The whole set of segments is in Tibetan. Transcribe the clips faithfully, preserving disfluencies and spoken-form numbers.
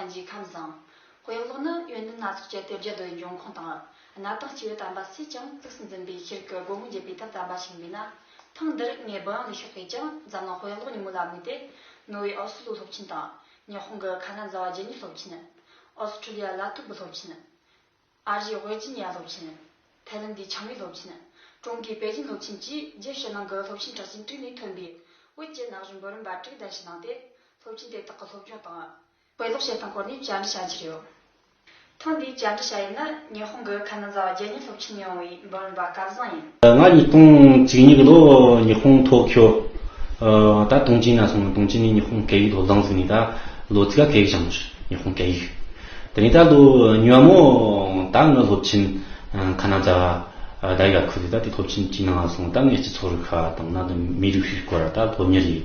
ལྷན་རྒྱས་ཁམས་བཟང་། དཔེ་ཀློག་ནི་ཡོན་ཏན་སྣ་ཚོགས་སྤྱད་དེ་བརྒྱ་རྡོའི་འབྱུང་ཁུངས་དང་། གནའ་དེང་སྐྱེས་བུ་དམ་པ་སུས་ཀྱང་གཙིགས་སུ་འཛིན་པའི་ཤེས་རིག་གི་སྒོ་མོ་འབྱེད་པའི་ཐབས་དམ་པ་ཞིག་ཡིན་པས་ན། ཐེངས་འདིར་ངས་བུ་ཡང་ལི་ཤོག་གིས་ཀྱང་འཛམ་གླིང་དཔེ་ཀློག་ཉིན་མོ་ལ་དམིགས་ཏེ། ནོར་ཝེ་ཨོ་སི་ལོ་སློབ་ཆེན་དང་། ཉི་ཧོང་གི་ཁ་ན་ཛ་བ་རྒྱལ་གཉེར་སློབ་ཆེན། ཨོ་སི་ཁྲུ་ལི་ཡ་ལ་ཐུབ་བུ་སློབ་ཆེན། ཨ་རིའི་ཝེར་ཇི་ནི་ཡ་སློབ་ཆེན། ཐའི་ལན་དི་ཆིང་ལི་སློབ་ཆེན། ཀྲུང་གོའི་པེ་ཅིན་སློབ་ཆེན་བཅས་རྒྱལ་ཕྱི་ནང་གི་སློབ་ཆེན་གྲགས་ཅན་དྲུག་ནས་ཐོན་པའི་བོད་ཀྱི་ན་གཞོན་འབུམ་རམས་པ་དྲུག་གདན་ཞུ་གནང་སྟེ། སློབ་ཆེན་དེ་དག་གི་སློབ་སྦྱོང་དང་། དཔེ་ཀློག་བྱེད་སྟངས་སྐོར་ནས་བཅར་འདྲི་བྱ་རྒྱུ་རེད། ཐེངས་འདིའི་བཅར་འདྲི་བྱ་ཡུལ་ནི་ཉི་ཧོང་གི་ཁ་ན་ཛ་བ་རྒྱལ་གཉེར་སློབ་ཆེན་ནས་ཡོང་བའི་འབུམ་རམས་པ་སྐལ་བཟང་ཡིན། ང་ཉིས་སྟོང་བཅུ་གཉིས་ལོ་ཉི་ཧོང་ཐོ་ཁྱོ་ད་ཏུང་ཅིན་ན་སོང་། ཏུང་ཅིན་ནས་ཉི་ཧོང་སྐད་ཡིག་སློབ་གླིང་ཟིག་ནས་ད་ལོ་ཙིག་ག་སྐད་ཡིག་སྦྱངས་ནས། ཉི་ཧོང་སྐད་ཡིག་དེ་ནས་ད་ལོ་ཉི་བ་མོ་ད་ངི་སློབ་ཆེན་ཁ་ན་ཛ་བ་ད་ཡ་ཁུ་ཟིག་ད་དེ་སློབ་ཆེན་གྱི་ནང་སོང་། ད་ངས་སྤྱི་ཚོགས་རིག་པ་དང་ན་དེ་མི་རིགས་ཤིག་སྐོར་ད་སློབ་གཉེར་ཡིན་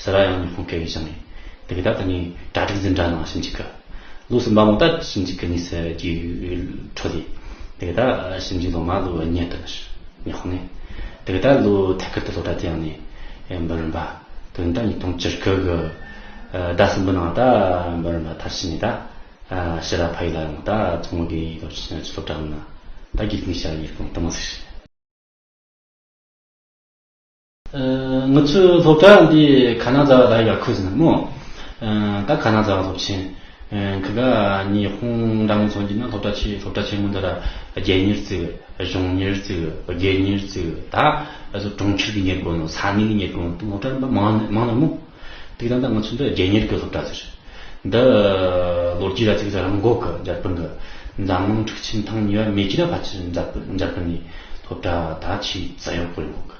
ཟེར་ར། ཡང་ཉི་ཧོང་སྐད་ཡིག་སྦྱངས་ཡིན། དེ་གི་ད་དེ་ནས་གྲ་སྒྲིག་འཛིན་གྲྭ་ནང་ཞིབ་འཇུག་གི། ལོ་གསུམ་པ་མོ་ད་ཞིབ་འཇུག་གི་གཉིས་སུ་རྒྱུགས་འཕྲོད་དེ། དེ་གི་ད་ཞིབ་འཇུག་སློབ་མ་ལོ་གཉིས་དུ་ཉི་ཧོང་ནས། དེ་གི་ད་ལོ་ཐད་ཀར་དུ་སློབ་གྲྭ་དེ་ཡང་ནས་འབུམ་རམས་པ། དེ་ནས་ད་ཉིས་སྟོང་བཅུ་དགུ་གི་ཟླ་གསུམ་པའི་ནང་ད་འབུམ་རམས་པ་མཐར་ཕྱིན་ནས་ད་ཕྱི་ར་ཕ་ཡུལ་ལ་ཡོང་། ད་ཚོང་དགོན་སློབ་ཆེན་སློབ་གྲྭ་ནང་ད་དགེ་རྒན་བྱས་ཡོད་གོང་དུ་མ་ཟེར། ཨ། ང་ཚོའི་སློབ་གྲྭ་འདི་ཁ་ན་ཛ་བ་ད་ཡ་ཁུ་ཟེར་ན་མོ། ཨ། ད་ཁ་ན་ཛ་བ་སློབ་ཆེན། ཨ། ཁི་ག་ཉི་ཧོང་འདྲ་མོ་ཚོ་འདི་ན་སློབ་གྲྭ་ཆེ་སློབ་གྲྭ་ཆེན་མོ་འདི་ར་རྒྱལ་གཉེར་བརྩི་གི། གཞུང་གཉེར་བརྩི་གི། དགེ་གཉེར་བརྩི་གི། ད་ཨ་ཚོ་གྲོང་ཁྱེར་གི་གཉེར་དགོས་ནོ། ས་གནས་གི་གཉེར་དགོས་ནོ། དེ་སློབ་གྲྭ་མང་ནི་མང་ནི་མོ། དེ་དང་ད་ང་ཚོ་འདི་རྒྱལ་གཉེར་གི་སློབ་གྲྭ་ཟེར། འདི་ལོ་རྒྱུས་ར་ཅིག་རང་འགོ་གི་འཇར་པན་གི་འཛམ་གླིང་འཁྲུག་ཆེན་ཐེངས་གཉིས་པ་མེད་ཀྱི་ར་ཕལ་ཆེར་འཇར་པན་འཇར་པན་ནས་སློབ་གྲྭ་ད་ཆེས་བཙན་གཡོག་པོ་ཡོང་གི།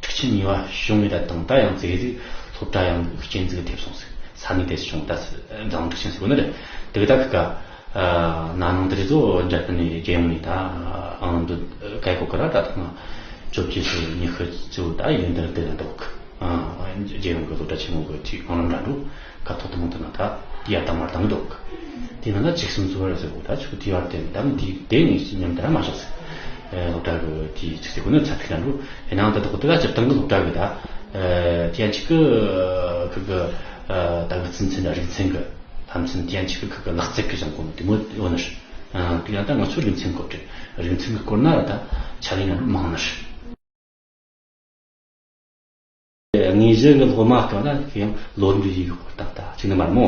འཁྲུག་ཆེན་གཉིས་པ་བྱུང་བའི་ད་དང་ད་ཡང་ཙིག་གེ་ཟིག་སློབ་གྲྭ་ཡང་རྐྱེན་ཟིག་ཐེབས་སོང་ཟིག། ས་གནས་དེ་བྱུང་ད་འཛམ་གླིང་འཁྲུག་ཆེན་ཟེར་གོ་ནི་རེད། དེ་གི་ད་གི་ག་ན་ནིང་དེ་རེད་ཚོ་འཇར་པན་ནས་རྒྱལ་ཡོངས་ནས་ད་ཨང་འདི་སྐད་གོ་གི་ར། ད་ཐོག་ན་བཅོ་བརྒྱད་སུ་ཉི་ཤུ་གཙོ་བོ་ད་ཡོན་ཏན་དེ་ལ་འདུག་གི། ཨ། རྒྱལ་ཡོངས་ཀྱི་སློབ་གྲྭ་ཆེན་མོ་གི་དེའི་ཨང་རིམ་འདྲ་འགྲོ་ག་ཐོག་ཏུ་མང་དུ་ན་ད་དེ་ཡར་དང་མར་དང་འདུག་དེ་ན་ན་ཆིག་གསུམ་གཙོ་བོར་ཟེར་གོ། ད་ཆུ་དེ་བར་དེ་ད་མི་དེ་དེ་ངས་ཉམས་དེ་ར་མ་ཞོག་ཟེར། སློབ་གྲྭ་གི་དེའི་ཆིག་ཟེར་གོ་ནི་ཚ་ཐིག་འདྲ་འགྲོ། ཡིན་ནའང་ད་དེ་གོ་དེ་ལ་སྤྱིར་བཏང་གི་སློབ་གྲྭ་གི་ད་དེ་ཡན་ཆིག་གི་ཁུ་གི་ད་གི་རྩིས་མཚན་རིག་མཚན་གི་ལམ་སེང་དེ་ཡན་ཆིག་གི་ཁུ་གི་ལག་རྩལ་གི་སྦྱང་གོ་ནི་དེ་མོ་ཡོད་ནི་རེད། དེ་ཡང་ད་ང་ཚོ་རིག་མཚན་སྐོར་དེ་རིག་མཚན་གི་སྐོར་ན་ར་ད་ཆ་ལེ་ཡང་མང་ནི་རེད། དངོས་གཞི་གི་སློབ་མ་སྐབས་ན་ཡང་ལོ་རིམ་རེ་ཡི་གི་སྐོར་དང་ད་ཅིག་ནི་མར་མོ།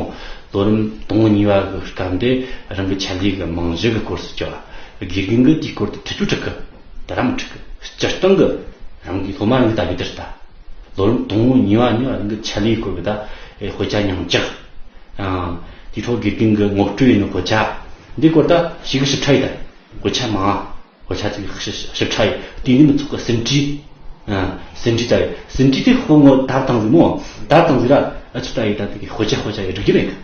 ལོ་རིམ་དང་པོ་གཉིས་པ་གི་སྐབས་འདི་རང་གི་ཆེད་ལས་གི་རྨང་གཞི་གི་སྐོར་སུ་བྱ་བ། དགེ་རྒན་གི་དེའི་སྐོར་དུ་ཁྲིད་རྒྱུ་ཁྲིད་གི། དེ་ར་མི་ཁྲིད་གི། སྤྱིར་བཏང་གི་རང་གི་སློབ་མ་རང་གི་ལྟ་བུའི་དེར་ལྟ། ལོ་རིམ་དང་པོ་གཉིས་པ་གཉིས་པ་རང་གི་ཆེད་ལས་སྐོར་གི་ད་དཔེ་ཆ་མཉམ་རྒྱག། དེའི་ཐོག་དགེ་རྒན་གི་ངོ་སྤྲོད་ཡིན་ནོ། དཔེ་ཆ་འདིའི་སྐོར་ད་ཞིབ་གི་ཞིབ་ཕྲ་ཡི་ད། དཔེ་ཆ་མང་། དཔེ་ཆ་ཅིག་ཞིབ་ཞིབ་ཕྲ་ཡི་དེ་ནི་མི་ཚོགས་ཀྱི་ཟིན་བྲིས། ཨ། ཟིན་བྲིས་ལྟ་བུ་ཟིན་བྲིས་དེ་ཁོ་ངོ་དར་བཏང་ཟིག་མོ། དར་བཏང་ཟིག་ར་ཨ་ཆུ་ལྟ་ཡི་ད་དེ་གི་དཔེ་ཆ་དཔེ་ཆ་ཡི་སྒྲིག་རྒྱུ་མེད་གི།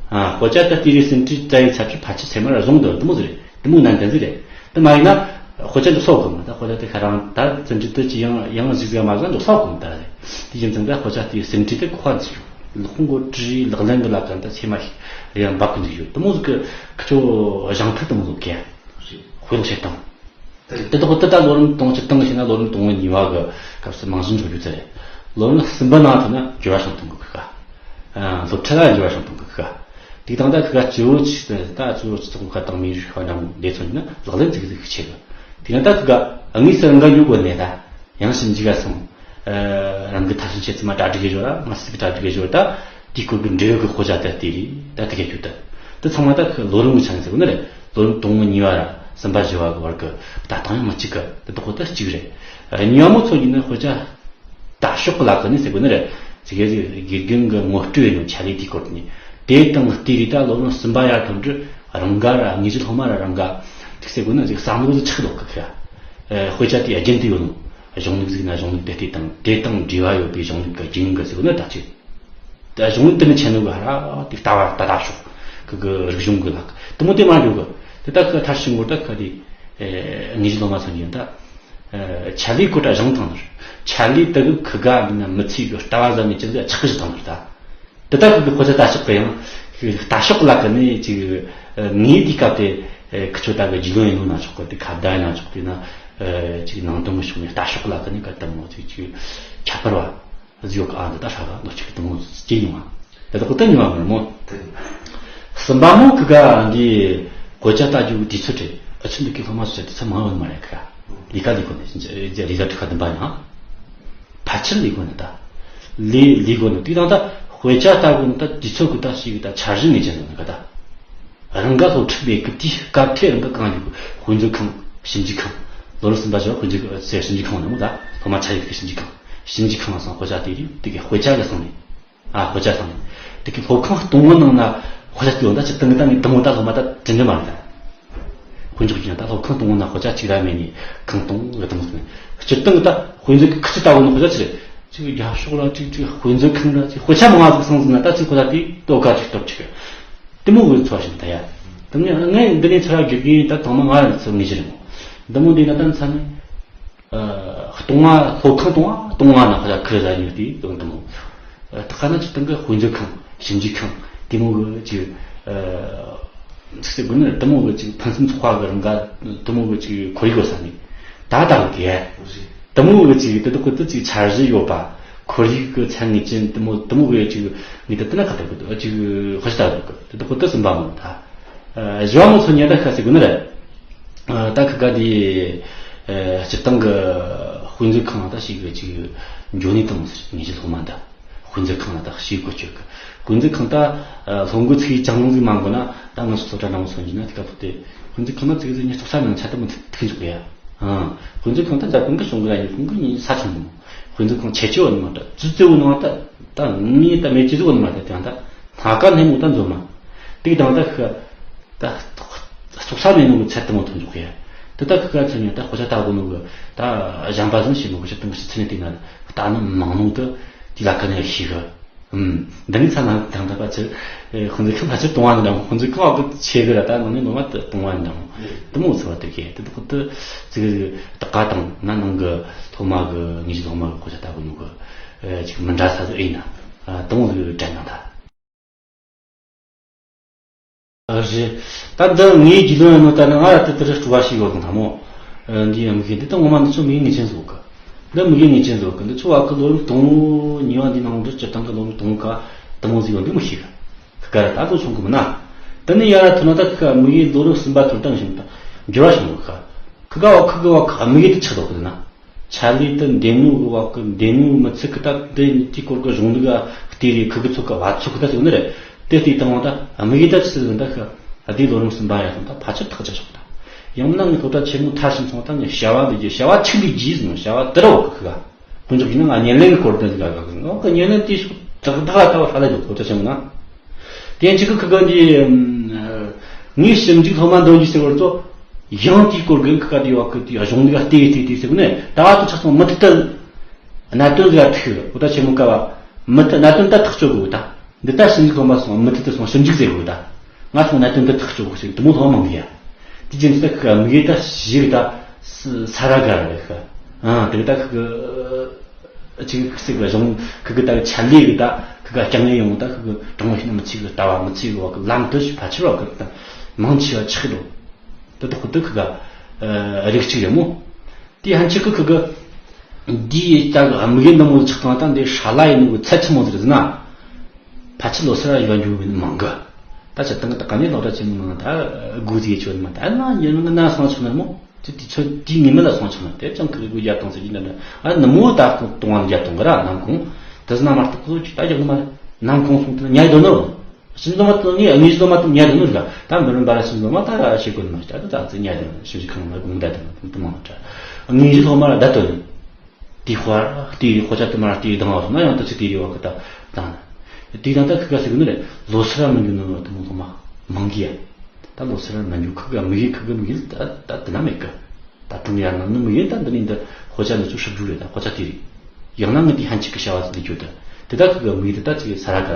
ཨ། དཔེ་ཆ་ད་དེ་རེ་ཟིན་བྲིས་ལྟ་ཡི་ཚར་གི་ཕལ་ཆེར་ཚད་མ་ར་བཟུང་འདུག་དེ་མོ་ཟིག་རེད། དེ་མོ་ནན་ཏན་ཟིག་རེད། དེ་མ་ཡིན་ན་དཔེ་ཆ་འདི་གསོག་གི་མ། ད་དཔེ་ཆ་དེ་ཁ་རང་ད་ཟིན་བྲིས་དེ་ཅི་ཡང་ཡང་གཟིགས་ཟིག་མ་ཟ་འདི་གསོག་གི་མ་ད་རེད། དེ་ཡིན་ཙང་ད་དཔེ་ཆ་དེ་ཟིན་བྲིས་དེ་ཁོ་འཛིན་རྒྱུ་ལག་ཁོང་གོ་བྲིས་ལག་ལེན་གི་ལ་ཀ་ད་ཚད་མ་ཡང་འབབ་གི་འཇུག་རྒྱུ་དེ་མོ་ཟིག་གི་ཁི་ཆོ་སྦྱང་ཐུབ་དེ་མོ་ཟིག་གི། དཔེ་ཀློག་བྱེད་སྟངས། དེ་དག་དེ་ད་ལོ་རིམ་དང་པོ་སྤྱིར་བཏང་གི་བཤད་ན་ལོ་རིམ་དང་པོ་གཉིས་པ་གི་སྐབས་སུ་རྨང་གཞི་འཇོག་རྒྱུ་ཚར་རེད། ལོ་རིམ་གསུམ་པ་ནང་ཐོན་ན་འགྱུར་བ་བྱུང་སྟངས་གི་ཁུ་ཁ། སློབ་ཁྲིད་ལ་འགྱུར་བ་བྱུང་སྟངས་གི་ཁུ་ཁ། དེ་དང་ད་ཁུ་ཁ་སྤྱི་བོ་ཆིག་ད་སྤྱི་བོ་ཆིག་ཐོག་ཁ་དང་མི་རིགས་ཁ་འདྲ་མོ་འདས་ཚོ་ཡིན་ན་ལག་ལེན་ཙིག་ཟིག་ཆེ་གི། དེ་ན་ད་ཁུ་ཁ་དངོས་སུ་རང་ག་ཡོད་དགོས་ནས་ད། ཡང་ཞིབ་འཇུག་ག་སོང་། ཨ། རང་གི་ཐ་ཤིང་ཆེ་ཙི་མ་གྲ་སྒྲིག་གི་ཞོར་ར་མ་སྲིད་གི་གྲ་སྒྲིག་གི་ཞོར་ད་དེའི་སྐོར་གི་འབྲེལ་ཡོད་གི་དཔེ་ཆ་དེ་དེ་རེད། ད་དེ་ག་རྒྱུ་ད་དེ་ཚང་མ་ད་ཁི་ལོ་རིམ་གི་ཆ་ནས་ཟེར་གོ་ནི་རེད། ལོ་རིམ་དང་པོ་གཉིས་པ་ར་གསུམ་པ་བཞི་པ་གི་བར་གི་ལྟ་སྟངས་ཡང་མི་གཅིག་གི། དེ་དག་ད་གཅིག་རེད། ཨ། གཉིས་པ་མོ་ཚོ་ཡིན་ན་དཔེ་ཆ་ལྟ་ཕྱོགས་གི་ལ་ཀ་ནས་ཟེར་གོ་ནི་རེད། ཙི་གེ་ཟིག་དགེ་རྒན་གི་ངོ་སྤྲོད་ཡིན་ནོ་ཆ་ལས་དེའི་སྐོར་ནས་དེ་དང་དེ་རེད། ད་ལོ་རིམ་གསུམ་པ་ཡར་ཐོན་དུས་རང་ག་ར་དངོས་གཞི་སློབ་མ་ར་རང་ག་ཐུག་ཟེར་གོ་ནི་ཟིག་བསམ་བློ་ཟིག་ཆགས་འདུག་གི་ཁ། ཨ། དཔེ་ཆ་དེ་རྒྱུན་དུ་ཡོད་ནོ། གཞུང་ལུགས་ཟིག་ན་གཞུང་ལུགས་དེ་ལྟས་དང་དེ་དང་འབྲེལ་བ་ཡོད་པའི་གཞུང་ལུགས་ཀྱི་རྒྱུན་གི་ཟེར་བ་ནི་ད་ཅི། ད་གཞུང་ལུགས་དེ་ནི་ཆེ་ནོ་གི་ཧ་ར་དེ་ལྟ་བ་ལྟ་ལྟ་ཕྱོགས་ཁུ་གི་རིག་གཞུང་གི་ལག་དེ་མོ་དེ་མ་འགྲོ་གི། དེ་ད་ཁུ་མཐར་ཕྱིན་གོ་ད་ཁུ་དེ་དངོས་གཞི་སློབ་མ་ཚོ་ཡིན་ད། ཆ་ལས་གོ་ད་སྦྱང་ཐང་ནར་ཆ་ལས་དེ་གི་ཁུ་ག་མིན་ན་མི་ཚེ་གི་ལྟ་བ་ཟ་ནས་ཅི་ཟིག་ཆགས་གི་ཞིག་ཐང་ནར་ད། དེ་ལྟར་ཁོ་གི་ཁོ་ཚོ་ལྟ་ཕྱོགས་གི་ཡང་ལྟ་ཕྱོགས་ལ་ཀ་ནས་ཅིག་ངའི་དུས་སྐབས་དེ་ཁི་ཆོ་ད་གི་རྒྱུས་ལོན་ཡིན་ནོ་ན་ཆོག་གི། དེ་ཁ་བརྡ་ཡིན་ན་ཆོག་དེ་ན་ཅིག་ནང་དོན་གི་ཕྱོགས་ནས་ལྟ་ཕྱོགས་ལ་ཀ་ནས་ག་དམ་མོ་ཅིག་ཅིག་ཁྱད་པར་བ་ཟིག་ཡོད་གི། ཨ་འདི་ད་ཧྲ་ག་ལོ་ཅིག་དུ་མོ་ཅི་ཡིན་བ་དེ་ད་ཁོ་ད་ཉི་བ་མོ་ར་མོ། གསུམ་པ་མོ་ཁི་ག་འདི་དཔེ་ཆ་ལྟ་རྒྱུ་གི་དུས་ཚོད་རེད། ཨ་ཆུ་འདུག་གི་སློབ་མ་སོ་སོ་དུས་ཚོད་མང་བ་མ་རེད་ཁི་ག་ལས་ཀ་ལས་དགོས་ནས་ལས་ཀ་དུས་ཁ་བདུན་པ་ཡང་ཕལ་ཆེར་ལས་དགོས་ནས་ད་ལས་ལས་དགོས་ནས་དུས་དང་ད་དཔེ་ཆ་ལྟ་དགོས་ནས་ད་དུས་ཚོད་གི་ད་ཞིག་གི་ད་འཆར་གཞི་ངེས་ཅན་ཟེར་ནས་ག་ད་རང་ག་སློབ་ཁྲིད་མེད་གི་དུས་སྐབས་ཐད་རང་ག་གང་ཡོད་གི་དཔེ་མཛོད་ཁང་ཞིབ་འཇུག་ཁང་ལོ་རབས་གསུམ་པ་ཞིག་དཔེ་མཛོད་ཟེར་ཞིབ་འཇུག་ཁང་ནང་ད་སློབ་མ་ཆ་ཡོད་གི་ཞིབ་འཇུག་ཁང་ཞིབ་འཇུག་ཁང་ལ་སོང་དཔེ་ཆ་དེ་རིགས་དེ་གི་དཔེ་ཆ་གི་སོང་ནས། ཨ་དཔེ་ཆ་བཏང་། དེ་གི་སློབ་ཁང་སྟོང་བ་ནང་ན་དཔེ་ཆ་སྟོན་ད་ནི་དང་པོ་ད་སློབ་མ་ད་དྲན་འདྲ་མ་རེད་ད། དཔེ་འཇོག་ཀྱི་ཡང་ད་སློབ་ཁང་སྟོང་བ་ན་དཔེ་ཆ་གཅིག་ར་མེད་ནི་གང་སྟོང་གི་དང་པོ་སོང་། སྤྱིར་བཏང་ད་དཔེ་མཛོད་ཀྱི་ཁུ་ཆུ་ལྟ་བུ་ནི་དཔེ་ཆ་ཆི་རེད། ཅིག་རྒྱབ་ཕྱོགས་ལ་ཅིག་ཅིག་དཔེ་མཛོད་ཁང་ལ་ཅིག་དཔེ་ཆ་མང་བ་ཟིག་སོང་ཟིན་ན་ད་ཅིག་ཁོ་ད་དེ་ལྟོ་ག་ཅིག་སྟོབས་ཅིག་དེ་མོ་གི་ཚོར་བཞིན་ད་ཡ། དེ་མོ་ངས་འདི་ནས་ཚར་བ་དགེ་རྒན་ད་དང་མ་ང་རང་ཚོ་ངེས་ཅི་རེད་མོ། འདི་མོ་འདི་ན་ད་མཚན་ནི། སྟོང་བ་སློབ་ཁང་སྟོང་བ་སྟོང་བ་ན་ཁ་ཁུར་ཟ་ཉུལ་ཏེ་དང་དང་། ད་ཁ་ན་ཅི་སྟེང་གི་དཔེ་མཛོད་ཁང་ཞིབ་འཇུག་ཁང་དེ་མོ་གི་ཅི། ཚིག་སེ་དགོས་ནི་དེ་མོ་གི་ཅི་ཕུན་སུམ་ཚོགས་པ་གི་རང་ག་དེ་མོ་གི་ཅི་ཁོར་ཡུག་གི་ས་ནས་ད་ལྟ་གི་དེ་མོ་གི་ཅི་དེ་དག་གི་དེ་ཅི་འཆར་གཞི་ཡོད་པ་ཁོར་ཡུག་གི་ཚན་ངེས་ཅན་དེ་མོ་དེ་མོ་གི་ཅི་ངེས་དེ་དེ་ན་ཁ་ཐུག་གི་ཅི་ཧ་ཅི་ད་གི་དེ་དག་གི་དེ་སུམ་པ་མོ་ད། བཞི་བ་མོ་ཚོ་ཉེ་ད་ཁ་སེ་དགོས་ནི་རེད། ད་ཁི་ག་དེ་སྤྱིར་བཏང་གི་དཔེ་མཛོད་ཁང་ད་ཞིག་གི་ཅིག་འཇོན་ནུས་དང་ཟེར་ངེས་ཀྱི་སློབ་མ་ད་དཔེ་མཛོད་ཁང་ལ་ད་ཞིག་གོ་ཆོད་གི་དཔེ་མཛོད་ཁང་ད་སློབ་འགོ་ཚིག་ཅང་ཟིག་མ་འགོ་ན་ད་ང་ཚོ་ཚོ་གྲྭ་འདྲ་མོ་སོང་གི་ན་དེ་ག་ཐོག་དེ་དཔེ་མཛོད་ཁང་ན་ཚིག་ཟིག་ཉི་ཚོགས་ས་ནང་ཆ་ད་མི་ཐུག་འཇུག་གི་ཡ། དཔེ་མཛོད་ཁང་ད་འཛམ་གོང་གི་གཞུང་གི་ཡ་ཡིན་གོང་གི་ཡིན་ས་ཆུང་མོ། དཔེ་མཛོད་ཁང་ཆེ་ཆེ་བ་ནི་མ་ད་ཙི་ཙི་བོ་ནང་ད་ད་ངས་ད་མེ་ཅི་ཟིག་བོ་ནི་མ་ད་དེ་ད་སྣ་ཁ་སྣེ་མོ་ད་འཛོམས་མ། དེ་དང་ད་ཁི་ད་ཚོགས་ས་མེད་ནོ་གི་ཚད་དུ་མ་ཐོན་འཇོག་གི་ཡ། དེ་ད་ཁི་ག་ཚོད་ཉན་ད་དཔེ་ཆ་ལྟ་དགོས་ནོ་གི་ད་གཞན་པ་ཟིན་ཞིག་ནོ་གི་ཆ་དུང་གི་ཚེ་ནས་དེ་ན་ལྟ་ནི་མང་ནོ་དུ་དེ་ལ་ཁ་ནས་ཤི་གི་འདི་ནི་ཚ་ན་དང་ད་པ་ཚེ་ཁོང་ཚོ་ཁི་ཕ་ཚེ་གཏོང་བ་འདྲ་ཁོང་ཚོ་ཁི་བ་གི་ཆེ་གི་ར་ད་ནང་ནས་ནོ་མ་དུ་གཏོང་བ་འདྲ་དུ་མོ་ཚོ་བ་དུ་གི་དུ་དུ་དུ་ཚིག་གི་ད་ག་དང་ན་ནང་གི་ཐོག་མ་གི་ངེས་ཀྱི་ཐོག་མ་གི་དཔེ་ཆ་ལྟ་དགོས་ནོ་གི་ཅིག་མི་འདྲ་ས་ཟིག་ཨེ་ན་དུ་མོ་གི་དྲན་ན་ད། རེད། ད་འདི་ངའི་རྒྱུས་ལོན་ཡོད་ནོ་ལྟར་ན་ང་ལ་དེ་ལྟར་སྤྲོ་བ་ཞིག་ཡོད་གི་ན་མོ། འདི་ཡང་མི་ཤེས་འདི་ད་ངོ་མ་འདི་ཚོ་མི་ངེས་ཅན་བཟོ་གི་འདི་མི་ངེས་ངེས་ཅན་བཟོ་གི་འདི་ཚོ་བ་གི་ལོ་རིམ་དང་པོ་གཉིས་པ་འདི་ནང་འདི་སྤྱིར་བཏང་གི་ལོ་རིམ་དང་པོ་ག་དུ་མོ་ཟིག་ཡོད་འདི་མི་ཤེས་གི་ག་ར་ད་ལོ་ཆུང་གི་མིན་ན། དེ་ནས་ཡར་ཐོན་ན་ད་ཁི་ག་མི་ངེས་ལོ་རིམ་གསུམ་པ་ཐོན་དང་ཞིང་ད་འགྱུར་བ་བྱུང་གི་ག་ཁི་ག་བ་ཁི་གི་བ་ག་མི་ངེས་དེ་ཆགས་འདུག་གི་ན། ཆ་ལི་དུ་འདེམས་ངོ་གི་བ་གི་འདེམས་ངོ་མི་ཚིག་གི་ད་དེ་དེའི་སྐོར་གི་གཞུང་ལུགས་ཨ་ལྟེ་རེ་ཁི་གི་ཚོགས་གི་བ་ཚོགས་གི་ད་ཟེར་ནི་རེད། དེ་ལྟའི་སྟེང་བ་ད་དམིགས་ཡུལ་ད་ཆི་ཟེར་ད་ཤི་ཨ་དེའི་ལོ་རིམ་གསུམ་པ་ཡ་སོང་ད་ཕལ་ཆེར་ཐག་ཆ་ཆོག་ད། ཡང་ན་ངའི་སློབ་གྲྭ་ཆེན་མོ་མཐར་ཕྱིན་སོང་ད་ངས་བྱ་བ་འདི་རྒྱུ་བྱ་བ་ཆི་ལས་རྒྱུ་ཟེར་ནོ་བྱ་བ་དེ་ར་བ་གི་ཁི་ག་དཀོན་མཆོག་གིས་ནི་ང་བརྙན་ལེན་གི་སྐོར་དེ་ཟིག་ག་ག་གི་ང་གི་བརྙན་ལེན་དེ་ཤོག་དྲག་དྲག་ལ་ལྟ་བ་ཧྲ་ལ་འདུག་སློབ་གྲྭ་ཆེན་མོ་ན། དེ་ཡང་ཆི་གི་ཁི་གི་འདི། ངས་ཞིབ་འཇུག་སློབ་མ་འདོན་རྒྱུ་ཟེར་བར་ཚོ། ཡང་དེའི་སྐོར་གི་ཁི་ག་དེ་བ་ཁི་དེ་གཞུང་ལུགས་ལྟེ་ལྟེ་ལྟེ་ཟེར་གི་ནས་ད་བ་དུ་ཆགས་སོང་མི་དེ་ལྟ། གནད་དོན་ཟིག་ཐུག་སློབ་གྲྭ་ཆེན་མོ་ཀ་བ། མི་དེ་གནད་དོན་ད་ཐག་གཅོད་དགོས་ད། འདི་ད་ཞིབ་འཇུག་སློབ་མ་སོང་མི་དེ་དེ་སོང་ཞིབ་འཇུག་ཟེར་དགོས་ད། ང་སོང་གནད་དོན་ད་ཐག་གཅོད་དགོས་ཟེར་དེ་མོ་སློབ་མ་མི་ཡ། དེ་རྗེས་ད་ཁི་ག་མི་ཡེ་ད་ཞིག་ད། ས་ར་ག་ར་རེད་ཤི། ཨ་དེ་ད་ཁི་གི། ཅིག་ཟིག་གི་གཞུང་ཁི་གི་ད་ཆ་ལས་གི་ད་ཁི་ག་རྐྱང་ངེས་ཡོང་ད་ཁི་གི་དྲང་བ་ཤི་ན་མི་ཚིག་གི་ལྟ་བ་མི་ཚིག་གི་བ་གི་ལམ་དུ་ཕལ་ཆེར་བ་གི་ད་མང་ཆེ་བ་ཆགས་འགྲོ། དེ་དག་ཁུ་དུ་ཁི་ག་རིགས་གཅིག་རེད་མོ། དེ་ཧན་ཆི་གི་ཁི་གི་འདིའི་ད་གི་དམིགས་ཡུལ་འདི་མོ་ཆགས་སྟངས་ད་འདི་ཧྲ་ལ་ཡིན་ནོ་གི་ཚད་ཆི་མོ་ཟིག་རེད་ཟེར་ན། ཕལ་ཆེར་ལོ་སར་ཡོད་རྒྱུ་མིན་མང་གི། ད་ཆ་ད་གི་ད་ག་ནས་ལོ་ར་ཆེན་མོ་ནང་ད་དགུ་ཟིག་ཆོད་མ་ད་ན་ཡིན་ན་ན་སང་ཆོག་ན་མོ། ཅི་དུས་ཚོད་དུས་ངེས་མེད་ལ་སོང་ཆོག་ན་དེ་ཅང་ཁི་རི་དགོས་རྒྱ་གཏོང་ཟེར་གྱི་འདྲ་འདྲ། ཨ་ནི་མོ་ད་ཁོ་གཏོང་བ་རྒྱ་གཏོང་གི་ར་ནམ་གུང་། དེ་ཟ་ན་མ་གཏོགས་ཁོ་ཅི་ད་རྒྱག་གི་མ་རེད། ནམ་གུང་སོང་དུས་ན་ཉལ་དོ་ནོ། ཞིམ་ཟོ་མ་དང་ངས་དངོས་གཞི་ལོ་མ་དང་ཉལ་དོ་ནོ་ར། ད་མི་རུང་བ་ར་ཞིམ་ཟོ་མ་ད་ར་ཤེས་གོ་ནོ་ཞིག་ད་ད་ད་ཉལ་དོ་ནོ་ཞིམ་ཞིག་ཁང་ལ་དགོང་ད་དང་དུ་མང་ད། དངོས་གཞི་ལོ་མ་ར་ད་དོ་ནི། དེ་ཁོ་ར་དེ་ཁོ་ཅག་དུ་མ་ར་དེ་དང་བ་སོང་ན་ཡང་ད་ཅི་དེ་རེ་བ་གི་ད་དང་། དེ་དང་ད་ཁི་ག་ཟེར་གི་ནི་རེད། ལོ་སར་མི་འགྱུར་ནོ་དུ་མོ་ལོ་མ་མང་གི་ཡ། ད་ལོ་སར་མ་འགྱུར་ཁུ་གི་མི་གི་ཁུ་གི་མི་གི་ད་ད་དེ་ན་མེད་གི། ད་ཀྲུང་ཡར་ནང་ནི་མི་གི་ད་འདི་ནི་འདི་ཧོ་ཅ་ནི་ཚུ་ཧྲིབ་རྒྱུ་རེད། ད་ཧོ་ཅ་དེ་རེད། ཡང་ན་ངི་དེ་ཧན་ཆི་གི་བྱ་བ་ཟིག་འདི་རྒྱུ་ད། དེ་ད་ཁུ་གི་མི་གི་དེ་ད་ཅི་གི་ས་ར་ག་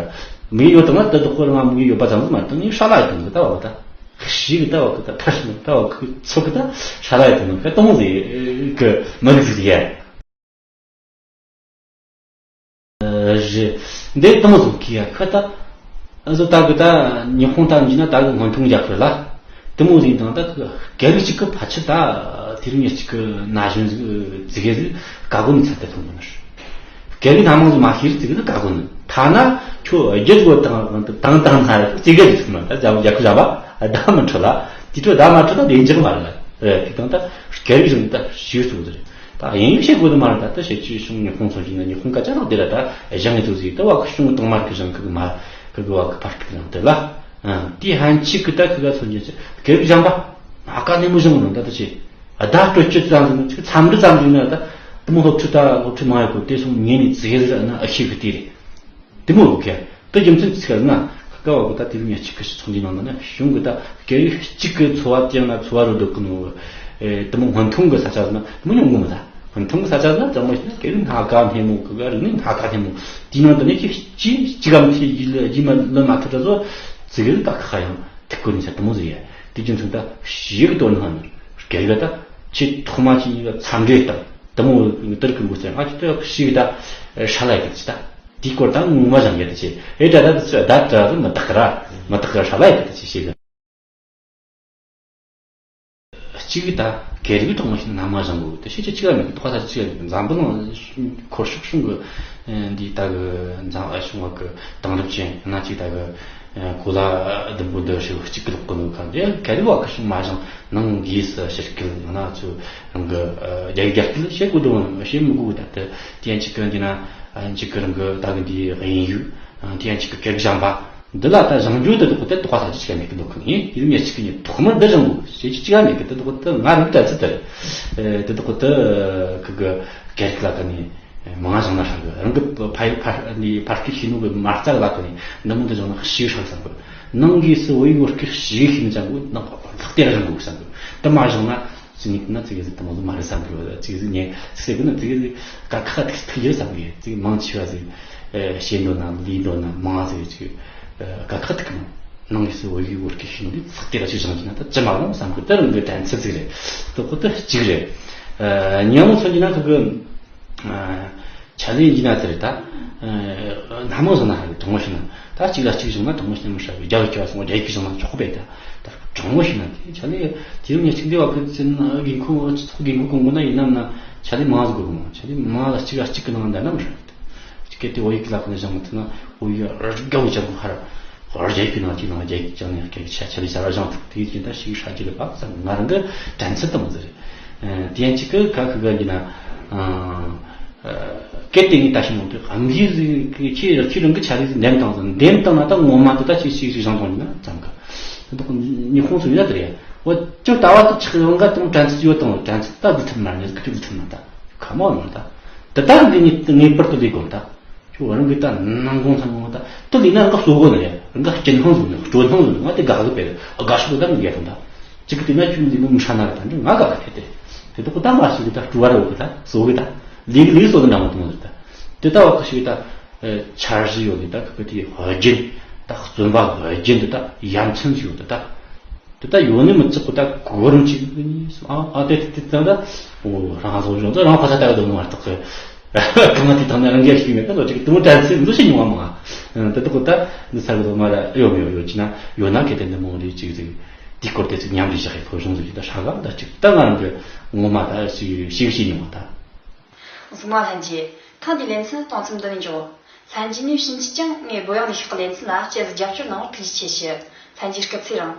མི་གི་ཡོད་དང་ང་ད་དུ་ཁོ་རང་ང་མི་གི་ཡོད་པ་ཙམ་ཟིག་མ་ད་ངི་ཧྲ་ལ་ཡི་དང་གི་ད་བ་གི་ད། ཤི་གི་ད་བ་གི་ད་ཐར་ཤི་ནི་ད་བ་གི་ཚོ་གི་ད་ཧྲ་ལ་ཡི་དང་གི་ད་མོ་ཟིག་གི་མི་གི་ཟིག་ཡ། རེད། འདི་ལྟ་མོ་ཟིག་གི་ཡ་ཁ་ད། ཨ་ཟོ་ད་གི་ད་ཉི་ཧོང་ད་འཇི་ན་ད་གི་སྔོན་ཐོན་རྒྱ་ཁུར་ལ། དེ་མོ་ཟིག་དང་ད་གི་སྐད་རིགས་གཅིག་གི་ཕལ་ཆེར་ད་དེ་རིང་ཉིན་གཅིག་གི་ན་གཞོན་ཟིག་ཙི་གེ་ཟིག་དཀའ་གོ་ནི་ཚད་དེ་ཐོན་པ་ནི། སྐད་རིགས་སྣ་མང་ཟིག་མ་ཤེས་རིགས་ཅིག་ནི་དཀའ་གོ་ནི། ཐ་ན་ཁྱོད་རྒྱུ་གོ་དང་དང་དང་ན་རེད་ཅིག་ག་ཅིག་ཐུབ་ན་ད་རྒྱ་རྒྱ་ཁུ་བྱ་བ་ད་མི་འཕྲོད་ལ། དེ་འཕྲོད་ད་མ་འཕྲོད་ད་བདེ་འཇགས་མ་རེད་ལ། རེད་དེ་དང་ད་སྐད་རིགས་རིགས་ད་ཤེས་ཚུལ་དེ་རེད། ད་དབྱིན་ཡིག་ཤེས་དགོས་ནི་མ་རེད། ད་ད་ཤེས་ཀྱི་གཞུང་ཉི་ཧོང་སོང་ཞིག་ན་ཉི་ཧོང་སྐད་ཆ་ལག་དེ་ལ་ད་གཞང་ངེ་ཚོ་ཟིག་ད་བ་གི་གཞུང་དང་མ་རེད་གི་གཞང་ཁུ་གི་མ་ཁུ་གི་བ་གི་ཕར་ཁུ་གི་ནང་དེ་ལ། དེ་ཧན་ཆིག་གི་ད་ཁུ་ག་སོང་ཉེ་ཚེ་སྐད་རིགས་གཞན་པ་ཨ་ཀ་ནས་མི་གཞུང་རུང་ད་ད་ཆེ། ཟླ་སྤྲོད་སྤྱོད་ཙམ་ཞིག་ནི་ཚིག་འཚམས་འདྲི་ཙམ་ཞིག་ན་ད་དེ་མོ་སློབ་ཁྲིད་ད་སློབ་ཁྲིད་མང་ཡོད་གོ། དེ་སོང་ཉེ་ནས་ཙི་གེ་ཟིག་ན་ཨ་ཤེས་གི་དེ་རེད། དེ་མོ་ཡོད་གི། དེ་རྒྱུ་མཚན་ཚིག་ན་ཁ་བ་གི་ད་དེ་རིང་ཉ་གཅིག་གི་ཚོགས་འདུའི་ནང་ན་ན་གཞུང་གི་ད་སྐད་ཡིག་གཅིག་གི་འཚོ་བ་དེ་ཡང་ན་འཚོ་བ་རོལ་འདུག་གི་ནོ། དེ་མོ་སྔོན་ཐོན་གི་ས་ཆ་ཟིག་ན་དེ་མོ་ཉུང་གི་མི་ད། སྔོན་ཐོན་གི་ས་ཆ་ཟིག་ན་དེ་མོ་ཞིག་ན་སྐད་ཡིག་སྣ་ཁ་སྣེ་མོ་གི་ག་རིག་གནས་སྣ་ཁ་སྣེ་མོ། དེའི་ནང་དུ་ནས་ཅིག་ཅིག་ཅིག་གམ་ཐེ་ཡིད་ལ་ཡིད་མ་ལོན་མ་ཐུབ་ད་ཚོ་ཙི་གེ་ཟིག་ད་ཁ་ཡང་ཐུག་གོ་ནི་ཆ་དེ་མོ་ཟིག་ཡ། དེ་རྒྱུ་མཚན་ད་ཞིག་དོན་ཧ་ནི་སྐད་ག་ད་ཆེས་ཐོག་མ་ཆེ་ཡིན་ལ་འཚམས་འདྲི་དང་དེ་མོ་དེར་གི་འགོ་ཚེ་ང་ཆུ་ཏོ་ཞིག་ད་ཧྲ་ལ་ཡི་གི་ཆི་ད་དེའི་སྐོར་ད་ངོ་མ་བཞག་ཡ་ད་ཆེ་ཨེ་ད་ད་ད་ད་ད་མི་དག་གི་ར་མི་དག་གི་ཧྲ་ལ་ཡི་གི་ད་ཆེ་ཞིག་གཅིག་ད་སྐད་རིགས་ཐོག་མ་ཞིག་ན་མ་བཞག་འགོ་ད་ཤེས་ཆེ་གཅིག་ལ་མི་དོགས་ད་གཅིག་ལ་མི་འཛམ་བུ་གླིང་འཁོར་ཤོག་གཞུང་གི་འདི་ད་གི་འཛམ་ཨ་གཞུང་བ་གི་དེང་རབས་ཅན་ན་གཅིག་ད་གི་གོ་ལ་ཟླུམ་པོ་འདི་ཧྲིལ་པོ་གཅིག་གི་ལོག་གི་ནོ་ག་འདི་སྐད་རིགས་བ་གི་ཤུགས་མ་བཞག་ནང་སྒོས་སུ་ཕྱིར་སྐད་ང་ཚོ་རང་གི་རྒྱ་རྒྱ་སྐད་བཤད་དགོས་དོན་བཤད་མི་དགོས་ད་ལྟ་དེ་ཡན་གཅིག་གི་འདི་ན་གཅིག་གི་རང་གི་ད་གི་འདི་དབྱིན་ཡིག་དེ་ཡན་གཅིག་གི་སྐད་གཞན་པ་འདི་ལ་ད་བཞེངས་རྒྱུ་དེ་དག་དེ་དོགས་ས་གཅིག་མེད་གི་འདུག་གི་ངས་ཡིད་མྱི་གཅིག་གི་ཐོག་མར་འདི་བཞེངས་དགོས་ཞེས་གཅིག་མེད་གི་དེ་དག་དེ་ང་རང་གི་ད་ཚིག་དེ་རེད། དེ་དག་དེ་གི་གི་སྐད་རིགས་ལ་ད་ནི། མང་བཞག་ན་ཧྲ་གི་རང་གི་ཕ་ཕ་ནི་ཕ་སྐད་ཤེས་ནོ་གི་མ་རྩ་ལ་ཀི་ནི་འདི་མོ་འདི་བཞག་ན་ཞིག་ཧྲ་བསམ་གི། ནང་སྒོས་སུ་བོད་ཡིག་བོད་སྐད་ཞིག་ཤེས་ནི་ཅང་གི་ནང་ལྷག་དེ་ར་རང་གི་བསམ་གི། དེ་མ་བཞག་ན་ཅི་ནི་ན་ཙི་གེ་ཟིག་དེ་མོ་ཟིག་མ་རེད་བསམ་གི། ཙི་གེ་ཟིག་ཉེ་ཟིག་ཟེར་གི་ན་ཙི་གེ་ཟིག་ཀ་ཁ་ཐིག་ཐིག་ཡོད་བསམ་གི། ཙི་གེ་མང་ཆེ་བ་ཟིག་ཤེས་འདོད་ན་ལས་འདོད་ན་མང་ཟིག་ཅིག་ཀ་ཁ་ཐིག་གི་ནང་སྒོས་སུ་བོད་ཡིག་བོད་སྐད་ཤེས་ནོ་འདི་ཚགས་དེ་ར་ཞིག་བཞག་ཅི་ན་ད་ཅི་མ་རུང་བསམ་གི། དེ་རང་གི་དྲན་ཚུལ་ཟིག་རེད། དེ་ཁོ་དེ་གཅིག་རེད། ཉེ་མོ་མཚོན་གྱི་ན་ཁོ་གི་ཆ་ལེ་ཡིན་ན་དེ་རེད་ད། སྣ་མང་བཟོ་ན་ཧ་གི་དོང་ངོ་ཤེས་ན་ད་གཅིག་ལ་གཅིག་བྱུང་ན་དོང་ངོ་ཤེས་ན་མི་ཧྲ་གི། རྒྱ་གི་ཁྱོད་སོང་རྒྱ་གི་བྱུང་ན་ཆོག་པས་ད། ད་དོང་ངོ་ཤེས་ན་དེ་ཆ་ལེ་དེ་རུ་ངས་གཅིག་འདི་བ་གི་ཚིན་དགོས་མཁོ་སྤྱི་ཚོགས་དགོས་མཁོ་གོང་གོ་ན་ཡིན་ནམ་ན་ཆ་ལེ་མང་ཟིག་དགོས་གི་མོ། ཆ་ལེ་མང་ལ་གཅིག་ལ་གཅིག་གི་ནང་འདྲ་ན་མི་ཧྲ་གི། གལ་ཏེ་བོད་ཡིག་ལ་ཁོ་ན་སྦྱང་མི་ཐུབ་ན་བོད་ཡིག་རྒྱ་བོ་ཅང་གི་ཧར་རྒྱ་ཡིག་གི་ནང་གི་ནང་རྒྱ་ཡིག་ཅང་ནས་སྐད་ཆ་ཆ་ལེ་ཆ་ར་སྦྱང་ཐུབ། དེ་ཡིན་ད་ཞིག་ཧྲ་གི་རེད་པ་བསམ། ང་རང་གི་དྲན་ཚུལ་དེ་མོ་ཟིག་རེད། དེ་ཡན་གཅིག་གི་ཁ་ཁི་ག་ཡིན་ན། གལ་ཏེ་ངས་ད་ཤི་མོ་དེ་ཨམ་ལི་ཟིག་གི་ཁྱེད་ཁྱེད་རང་གི་ཆ་ལེ་ཟིག་འདེམས་བཏང་ཟིག་འདེམས་བཏང་ན་ད་ངོ་མ་དེ་ད་ཅིག་ཞིག་ཞིག་སྦྱང་བཏང་ཡིན་ན་ཙམ་གི། དེ་དག་ཉི་ཧོང་སུ་ཡོད་དེ་རེད། འོ་ཅོ་ལྟ་བ་དེ་ཆགས་ཡོང་ག་དང་དྲན་ཚུལ་ཡོད་དང་དྲན་ཚུལ་ད་ཟིག་ཐུབ་མ་རེད། ཟིག་ཐུབ་ཟིག་ཐུབ་མ་ད་ཁ་མོ་ཡོང་ད། དེ་ལྟར་འདི་ཉིད་ངེས་པར་དུ་ལས་དགོས་ད། ཁྱོད་རང་གི་ད་ནང་ཁོང་ཚང་མ་ད་དེ་ལས་ན་རང་ག་གསོ་དགོས་ནི་རེད། རང་ག་སྐྱིད་སྣང་ཟིག་ནི་སྤྲོ་སྣང་ཟིག་ནི་ང་དེ་དགའ་གི་པས་དགའ་ཤོག་ད་ངི་རྒྱལ་དང་ད། གཅིག་གི་དེ་ན་ཁྱོད་འདི་མོ་མི་ཧྲ་ན་ར་ད་འདྲི་ང་དགའ་གི་དེ་དེ་དེ་དག་གི་ད་མ་ཞིག་གི་ད་སྤྲོ་བ་ར་འོ་གི་ད་གསོ་གི་ད་ལས་གི་ལས་གསོ་གི་འདྲ་མོ་དེ་མོ་ཟིག་ད། དེ་ད་བ་གི་ཞིག་ད་འཆར་གཞི་ཡོད་གི་ད་གི་གི་དེ་ཧོ་རྒྱན་ད་བརྩོན་པ་ཧོ་རྒྱན་དེ་ད་ཡ་མཚན་ཞིག་ཡོད་དེ་ད། དེ་ད་ཡོད་ནི་མི་ཚོགས་པ་ད་གོ་རིམ་གཅིག་ཨ་ཨ་དེ་དེ་དེ་ད་འོ་རང་བཟོ་བྱུང་ད་རང་ཕ་ས་ལྟ་གི་འདུག་ནི་མ་གཏོགས་གི་གང་ང་དེ་དང་ནི་རང་རྒྱལ་ཞིག་མེད་ད་ལོ་ཅིག་དུ་མོ་དྲན་ཚེ་འདུ་ཤེས་མྱོང་བ་མ་དེ་དག་ད་འདི་ཚ་གི་དོ་མ་ར་ཡོད་མི་ཡོད་ཡོད་ཅི་ན་ཡོད་ན་གལ་ཏེ་འདི་མོ་རེ་ཅིག་ཅིག་དེ་སྐོར་དེ་ཅིག་མཉམ་རེ་བཞག་གི་ཕོ་གཞུང་ཟིག་ད་ཧྲ་ག་ད་ཅིག་ད་ང་རང་གི་ངོ་མ་ད་ཞིག་ཞིག་ཤེས་མྱོང་བ་ད། གཟིགས་མ་ལྷན་རྒྱས། ཐེངས་འདིའི་ལེ་ཚན་གཏོང་མཚམས་འདི་ནས་འཇོག་ལྷན་རྒྱས་ནས་ཕྱིན་ཆད་ཀྱང་ངས་བོད་ཡིག་ནས་ཤོག་གི་ལེ་ཚན་ལ་དཔྱད་གཟིགས་རྒྱབ་སྐྱོར་གནང་བར་ཐུགས་རྗེ་ཆེ་ཞུ། ལྷན་རྒྱས་སྐུ་ཚེ་རིང་།